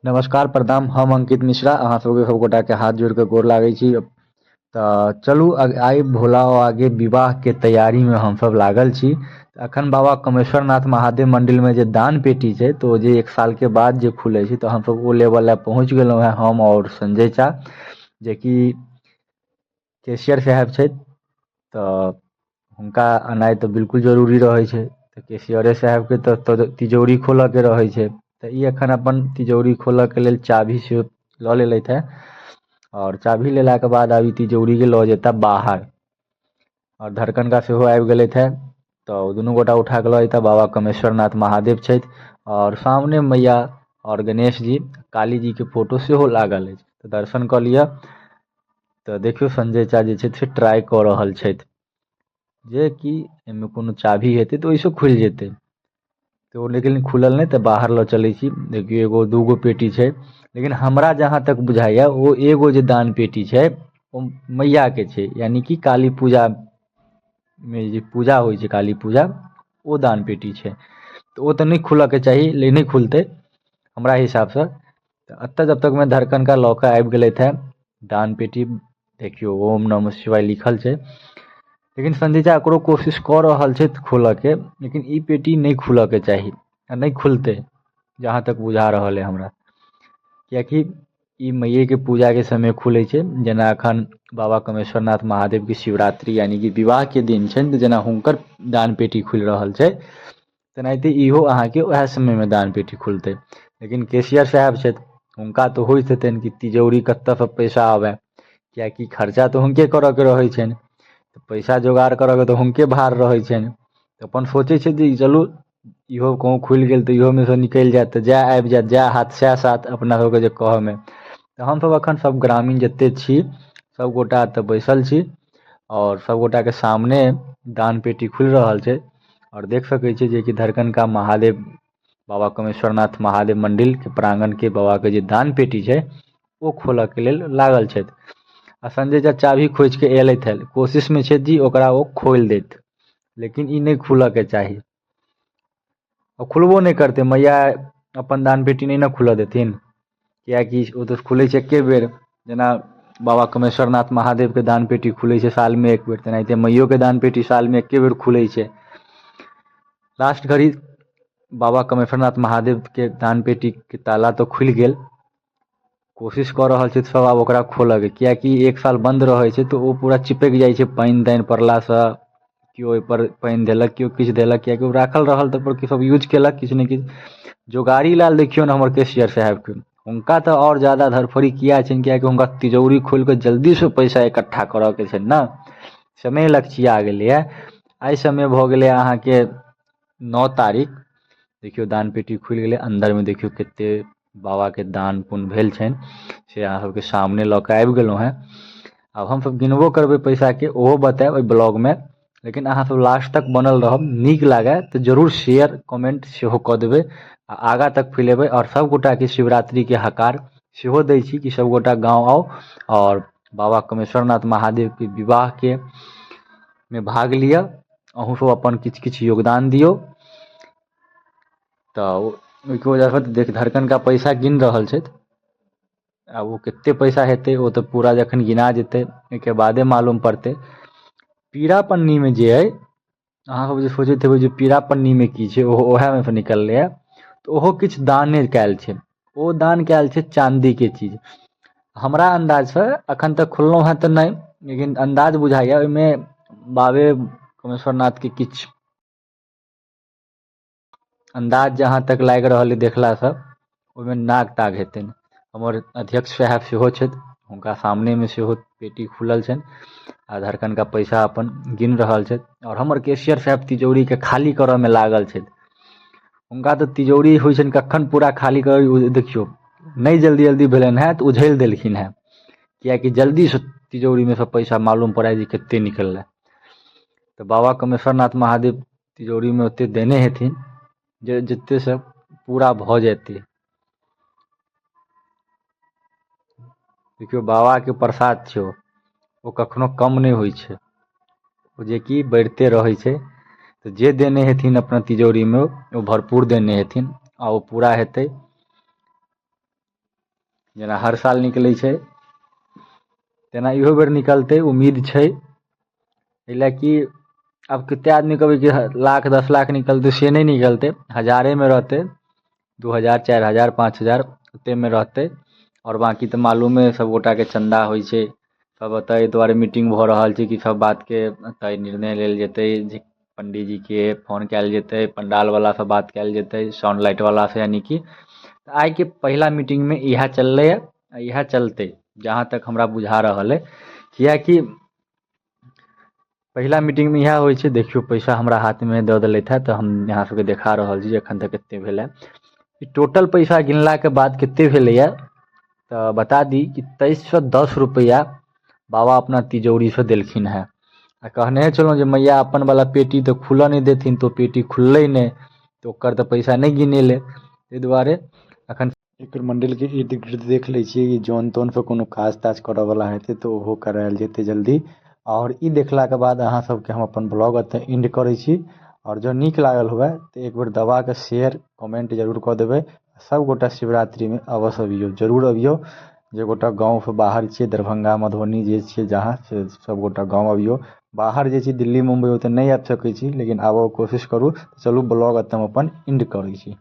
नमस्कार प्रणाम, हम अंकित मिश्रा अहाँ सबके सब गोटाके हाथ जोड़ि कऽ गोर लागै छी। तऽ चलू आइ भोला बाबाके विवाहके तैयारीमे हमसब लागल छी। अखन बाबा कमेश्वरनाथ महादेव मंदिरमे जे दान पेटी छै तऽ ओ जे एक सालके बाद जे खुलै छै तऽ हमसब ओ लेबऽ लए पहुँच गेलहुँ हेँ, हम आओर संजय चा जेकि कैशियर साहेब छथि। तऽ हुनका एनाइ तऽ बिल्कुल जरूरी रहै छै, तऽ कैशियरे साहेबके तऽ तिजौरी खोलऽके रहै छै। तऽ ई एखन अपन तिजौरी खोलऽके लेल चाभी सेहो लऽ लेलथि हेँ आओर चाभी लेलाके बाद आब ई तिजौरीके लऽ जेता बाहर। आओर धड़कन का सेहो आबि गेलथि हेँ, तऽ ओ दुनू गोटा उठा कऽ लऽ जेता। बाबा कमेश्वरनाथ महादेव छथि आओर सामने मैया आओर गणेश जी काली जीके फोटो सेहो लागल अछि, तऽ दर्शन कऽ लिअ। तऽ देखियौ संजय चा जे छथि से ट्राइ कऽ रहल छथि जेकि एहिमे कोनो चाभी हेतै तऽ ओहिसँ खुलि जेतै। तऽ ओ लेकिन खुलल नहि, तऽ बाहर लऽ चलै छी। देखियौ एगो दूगो पेटी छै, लेकिन हमरा जहाँ तक बुझाइए ओ एगो जे दान पेटी छै ओ मैयाके छै, यानि कि काली पूजामे जे पूजा होइ छै काली पूजा, ओ दान पेटी छै। तऽ ओ तऽ नहि खुलऽके चाही, लेकिन नहि खुलतै हमरा हिसाबसँ। तऽ एतऽ जब तकमे धड़कन का लऽ कऽ आबि गेलथि हेँ दान पेटी। देखियौ ओम नमः शिवाय लिखल छै, लेकिन संजय चा एकरो कोशिश कऽ रहल छथि खोलऽके, लेकिन ई पेटी नहि खुलऽके चाही आ नहि खुलतै जहाँ तक बुझा रहल अइ हमरा, किएकि ई मैयेके पूजाके समय खुलै छै। जेना एखन बाबा कमेश्वरनाथ महादेवके शिवरात्रि यानि कि विवाहके दिन छनि, तऽ जेना हुनकर दान पेटी खुलि रहल छै तेनाहिते इहो अहाँके उएह समयमे दान पेटी खुलतै। लेकिन कैशियर साहेब छथि, हुनका तऽ होइत हेतनि कि तिजौरी कतऽसँ पैसा आबै, किएकि खर्चा तऽ हुनके करऽके रहै छनि, तऽ पैसा जोगाड़ करऽके तऽ हुनके भार रहै छनि। तऽ अपन सोचै छथि जे चलू इहो कहूँ खुलि गेल तऽ इहोमे सँ निकलि जायत, तऽ जएह आबि जायत जएह हाथ सएह साथ अपना सबके जे कहऽमे। तऽ हमसब एखन सब ग्रामीण जते छी सब गोटा एतऽ बैसल छी आओर सब गोटाके सामने दान पेटी खुलि रहल छै। आओर देख सकै छी जेकि धड़कन का महादेव बाबा कमेश्वरनाथ महादेव मंदिरके प्रांगणके बाबाके जे दान पेटी छै ओ खोलऽके लेल लागल छथि। आ संजय चा चाभी खोजिके एलथि हँ, कोशिशमे छथि जी ओकरा ओ खोलि देत, लेकिन ई नहि खुलऽके चाही आ खुलबो नहि करतै। मैया अपन दान पेटी नहि ने खुलऽ देथिन, किएकि ओ तऽ खुलै छै एके बेर। जेना बाबा कमेश्वरनाथ महादेवके दान पेटी खुलै छै सालमे एक बेर, तेनाहिते मैयोके दान पेटी सालमे एके बेर खुलै छै। लास्ट घड़ी बाबा कमेश्वरनाथ महादेवके दान पेटीके ताला तऽ खुलि गेल, कोशिश कऽ रहल छथि सब आब ओकरा खोलऽके, किएकि एक साल बन्द रहै छै तऽ ओ पूरा चिपकि जाइ छै पानि तानि पड़लासँ। केओ ओहिपर पानि देलक, केओ किछु देलक, किएकि ओ राखल रहल तऽ ओहिपर सब यूज केलक किछु ने किछु। जोगारी लाल देखियौ ने हमर कैशियर साहेबके, हुनका तऽ आओर ज्यादा धड़फड़ी किए छनि, किएकि हुनका तिजौरी खोलिकऽ जल्दीसँ पैसा इकट्ठा करऽके छनि ने। समय लगचिया गेलैए, एहि समय भऽ गेलै अहाँके 9 तारीख। देखियौ दान पेटी खुलि गेलै, अन्दरमे देखियौ कते बाबाके दान पुण्य भेल छनि से अहाँ सबके सामने लऽ कऽ आबि गेलहुँ हेँ। आब हमसब गिनबो करबै पैसाके, ओहो बतायब एहि ब्लॉगमे, लेकिन अहाँ सब लास्ट तक बनल रहब। नीक लागए तऽ जरूर शेयर कमेंट सेहो कऽ देबै आ आगाँ तक फैलेबै। आओर सब गोटाके शिवरात्रिके हकार सेहो दै छी कि सब गोटा गाँव आउ आओर बाबा कमेश्वरनाथ महादेवके विवाहके मे भाग लिअ, अहूँ सब अपन किछु किछु योगदान दियौ। तऽ ओहिके वजहसँ देख धड़कन का पैसा गिन रहल छथि। आब ओ कते पैसा हेतै ओ तऽ पूरा जखन गिना जेतै ओहिके बादे मालूम पड़तै। पीरा पन्नीमे जे अइ अहाँ सब जे सोचैत हेबै जे पीरा पन्नीमे की छै, ओहो ओएहमे सँ निकललैए, तऽ ओहो किछु दाने कयल छै। ओ दान कयल छै चाँदीके चीज। हमरा अन्दाजसँ एखन तक खोललहुँ हेँ तऽ नहि, लेकिन अन्दाज बुझाइए ओहिमे बाबे कमेश्वरनाथके किछु अन्दाज जहाँ तक लागि रहल अइ देखलासँ ओहिमे नाग ताग हेतनि। हमर अध्यक्ष साहेब सेहो छथि, हुनका सामनेमे सेहो पेटी खुलल छनि आ धड़कनके पैसा अपन गिन रहल छथि। आओर हमर कैशियर साहेब तिजौरीके खाली करऽमे लागल छथि। हुनका तऽ तिजौरी होइ छनि कखन पूरा खाली कर, देखियौ नहि जल्दी जल्दी भेलनि हेँ तऽ उझलि देलखिन हेँ, किएकि जल्दीसँ तिजौरीमे सँ पैसा मालूम पड़य जे कते निकललै। तऽ बाबा कमेश्वरनाथ महादेव तिजौरीमे ओते देने हेथिन जे जतेसँ पूरा भऽ जेतै। देखियौ बाबाके प्रसाद छै ओ कखनो कम नहि होइ छै, ओ जेकि बढ़िते रहै छै। तऽ जे देने हेथिन अपना तिजौरीमे ओ भरपूर देने हेथिन आ ओ पूरा हेतै। जेना हर साल निकलै छै तेना इहो बेर निकलतै, उम्मीद छै। एहि लए कि आब कतेक आदमी कहबै कि लाख 10 लाख निकलतै, से नहि निकलतै, हजारेमे रहतै, 2000 4000 5000 ओतेकमे रहतै। आओर बाँकी तऽ मालूमे अइ सभगोटाके चन्दा होइ छै। सभ एतऽ एहि दुआरे मीटिंग भऽ रहल छै कि सभ बातके एतऽ निर्णय लेल जेतै, जे पण्डीजीके फोन कयल जेतै, पण्डालवलासँ बात कयल जेतै, साउंड लाइटवलासँ। यानि कि आइके पहिला मीटिंगमे इएह चललैए आ इएह चलतै, जहाँ तक हमरा बुझा रहल अइ, किएकि पहिला मीटिंगमे इएह होइ छै। देखियौ, पैसा हमरा हाथमे दऽ देलथि हँ तऽ हम अहाँ सबके देखा रहल छी जे एखन तक कतेक भेल हँ। ई टोटल पैसा गिनलाके बाद कतेक भेलैए तऽ बता दी कि 2310 रुपैआ बाबा अपना तिजौरीसँ देलखिन हेँ। आ कहने छलहुँ जे मैया अपनवला पेटी तऽ खुलऽ नहि देथिन, तऽ ओ पेटी खुललै नहि, तऽ ओकर तऽ पैसा नहि गिनेलै। ताहि दुआरे एखन एकर मण्डलके इर्द गिर्द देख लै छियै कि जन तनसँ कोनो काज ताज करऽवला हेतै तऽ ओहो करायल जेतै जल्दी। आओर ई देखलाके बाद अहाँ सबके हम अपन ब्लॉग एतऽ एंड करै छी। आओर जँ नीक लागल हुए तऽ एक बेर दबाकऽ शेयर कमेंट जरूर कऽ देबै। सबगोटा शिवरात्रिमे अवश्य अबियौ, जरूर अबियौ। जे गोटा गाँवसँ बाहर छियै, दरभंगा मधुबनी जे छियै जहाँ से, सबगोटा गाँव अबियौ। बाहर जे छी दिल्ली मुम्बई, ओतऽ नहि आबि सकै छी, लेकिन आबऽके कोशिश करू। चलू, ब्लॉग एतऽ हम अपन एंड करै छी।